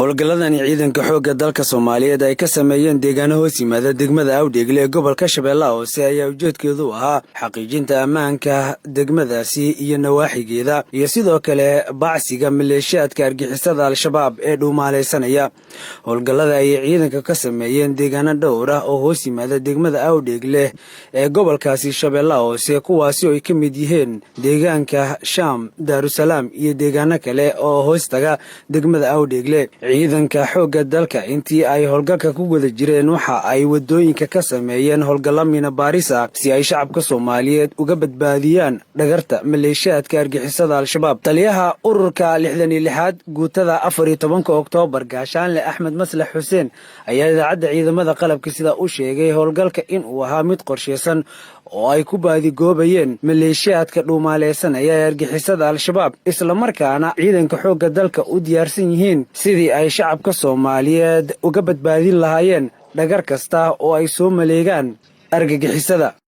Howlgalladani ciidanka xoogga dalka Soomaaliyeed ay ka sameeyeen deegaano hoos yimaada degmada Awdheegle ee gobolka Shabeellaha Hoose ayaa ujeedkeedu ahaa xaqiijinta ammaanka degmadaasi iyo nawaaxigeeda, iyo sidoo kale bacsiga maleeshiyaadka argixisada Al-Shabaab ee dhuumaalaysanaya. Howlgallada ayay ciidanka ka sameeyeen deegaano dhowr ah oo hoos yimaada degmada Awdheegle ee gobolkaasi Shabeellaha Hoose, kuwaasi oo ay ka mid yihiin deegaanka Shaam, Daarusalaam iyo deegaano kale oo hoos taga degmada Awdheegle. Ciidanka xoogga dalka intii ay howlgalka ku guda jireen waxa ay wadooyinka ka sameeyeen howlgallo miina baaris ah, si ay shacabka Soomaaliyeed uga badbaadiyaan dhagarta maleeshiyaadka argixisada Al-Shabaab. Taliyaha ururka 66aad, guutada 14-ka Oktoobar, Gaashaanle Axmed Maslax Xuseen, ayaa idaacadda ciidamada qalabka sida u sheegay howlgalka in uu ahaa mid qorshaysan oo ay ku baadigoobayeen maleeshiyaadka dhuumaaleysanaya ee argixisada Al-Shabaab, islamarkaana ciidanka xoogga dalka u diyaarsan yihiin sidii ay shacabka Soomaaliyeed uga badbaadin lahaayeen dhagar kasta oo ay soo maleegaan argagixisada.